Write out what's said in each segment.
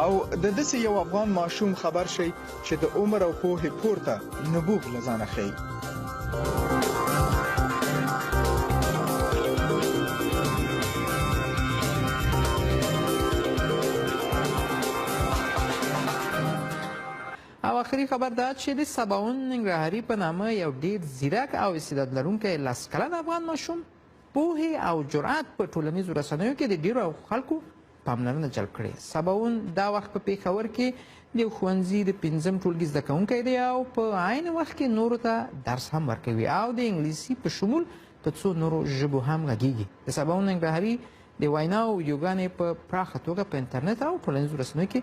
او د داسې یو افغان ماشوم خبر شئ چې د عمر او پوهې پورته نبوغ له ځانه ښيي. او اخري خبر دا چې د سباوون ننګرهاري په نامه یو ډیر ځیرک او استعداد لرونکی لس کلن افغان ماشوم پوهې او جرأت په ټولنیزو رسنیو کې د ډیرو خلکو پاملرنه جلب کړې. سباوون دا وخت په پېښور کې د یو ښوونځي د پنځم ټولګي زده کوونکی دی او په عین وخت کې نورو ته درس هم ورکوي او د انګلیسي په شمول په څو نورو ژبو هم غږیږي. د سباوون ننګرهاري د وینا او ویډیوګانې په پراخه توګه په انټرنیټ او ټولنیزو رسنیو کې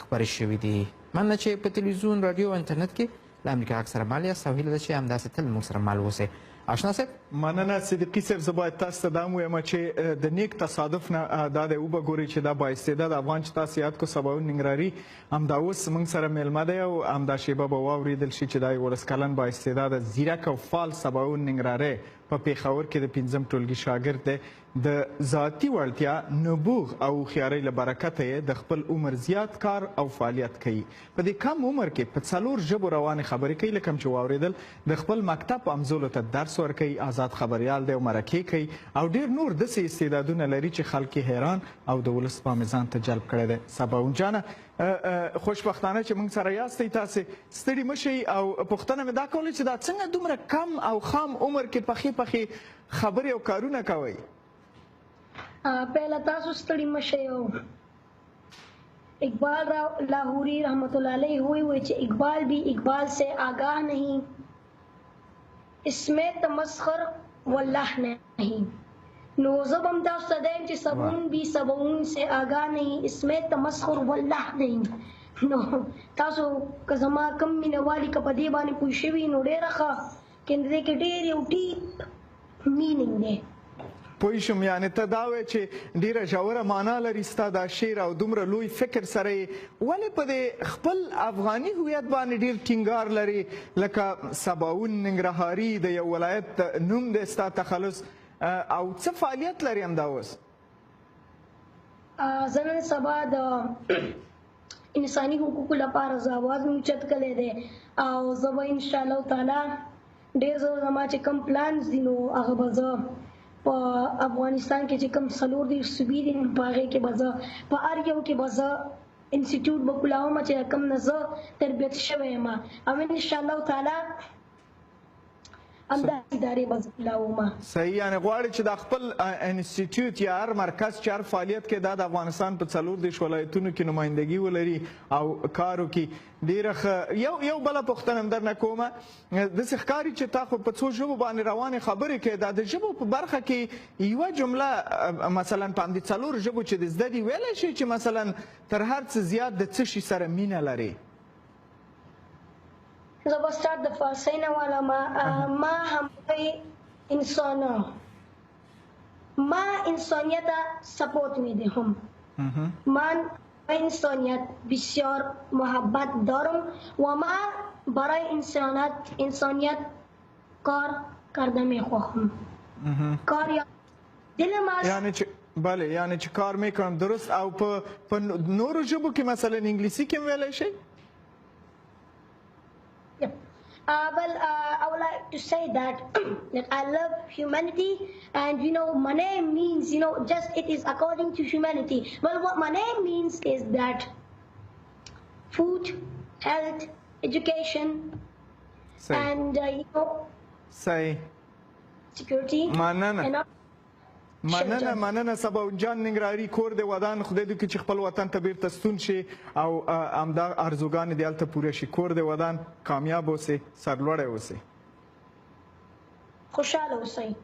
خپرې شوې دي. مننه چې په تلویزیون، راډیو او انټرنیټ کې له امریکا غږ سره مل یاست او هیله ده چې همداسې تل موږ سره مل اوسئ. آشنا صاحب. مننه صدیقي صاحب، زه باید تاسو ته دا هم ووایم چې د نیک تصادف نه دا دی وبه ګورئ چې دا با استعداده افغان چې تاسو یاد کو سباوون ننګرهاري همدا اوس موږ سره میلمه دی او همدا شیبه به واوریدل شي چې دا 11 کلن با استعداده ځیرک او فعال سباوون ننګرهاری په پېښور کې د پنځم ټولګي شاګرد دی. د ذاتي وړتیا، نبوغ او هوښیارۍ له برکته یې د خپل عمر زیات کار او فعالیت کوي. په دې کم عمر کې په څلور ژبو روانې خبرې کوي، لکه چې واورېدل، د خپل مکتب همزولو ته درس ورکوي، ازاد خبریال دی او مرکې کوي او ډېر نور داسې استعدادونه لري چې خلک یې حیران او د ولس پام یې ځان ته جلب کړی دی. سباوون جانه، خوشبختانه چې موږ سره یاستئ، تاسې ستړي مه شئ او پوښتنه مې دا کوله چې دا څنګه دومره کم او خام عمر کې پخې پخې خبرې او کارونه کوئ؟ پهله تاسو ستړي مه شئ او اقبال لاهوري رحمت الله علیه وی وی چې اقبال بھی اقبال سے آگاہ نہیں اس میں تمسخر والله نہیں. نو زه به هم تاسو ته دا یم چې سبون بھی سبون سے آگاہ نہیں اس میں تمسخر والله نہیں. نو تاسو که زما کم مینه والي که په دې باندې پوه شوي نو ډېره ښه، که دې کې ډېر یو ډیپ مینینګ دی. پوه شوم، یعنې ته دا وایې چې ډېره ژوره معنا لري ستا دا شعر او دومره لوی فکر سره یې ولې په دې خپل افغاني هویت باندې ډېر ټینګار لري، لکه سباوون ننګرهاري د یو ولایت نوم دی ستا تخلص، او څه فعالیت لري همدا اوس؟ زه نن سبا د انساني حقوقو لپاره زه اواز مې اوچت کړی دی او زه به انشاءالله تعالی ډېر زر زما چې کوم پلانز دي نو هغه به زه په افغانستان کې چې کوم 34 صوبې دي نو په هغې کې به زه په هر یو کې به زه انسټیټیوټ به کولاوم چې کوم نه زه تربیت شوی یم او انشاءالله تعالی همدا ادارې به زه کولاوم. صحیح، یعنې غواړې چې دا خپل انسټیټیوټ یا هر مرکز چې هر فعالیت کوي دا د افغانستان په 34 ولایتونو کې نمایندګي ولري او کار وکړي. ډېره ښه. یو بله پوښتنه هم درنه کومه، داسې ښکاري چې تا خو په څو ژبو باندې روانې خبرې کوې، دا د ژبو په برخه کې یوه جمله مثلا په همدې څلور ژبو چې د زده دي ویلی شي چې مثلا تر هر څه زیات د څه شي سره مینه لرې؟ زه به سټارټ د فارسۍ نه والم. ما همراه انسان ما انسانیت سپورت میدهم، من انسانیت بسیار محبت دارم و ما برای انسانیت کار کرده میخواهم. کار یا دلم است. یعنی چې بله، یعنی چې کار میکنم. درست. او په نورو ژبو کې مثلا انګلیسي کې هم ویلی شئ؟ Yep. Well, I would like to say that that I love humanity, and you know, my name means, you know, just it is according to humanity. Well, what my name means is that food, health, education, and you know, صحیح. security. مننه. And مننه مننه سباوون جان ننګرهاري، کور دې ودان، خدای دې وکړي چې خپل وطن ته بیرته ستون شي او همدا ارزوګانې دې هلته پوره شي. کور دې ودان، کامیاب اوسې، سرلوړی اوسې. خوشحاله اوسئ.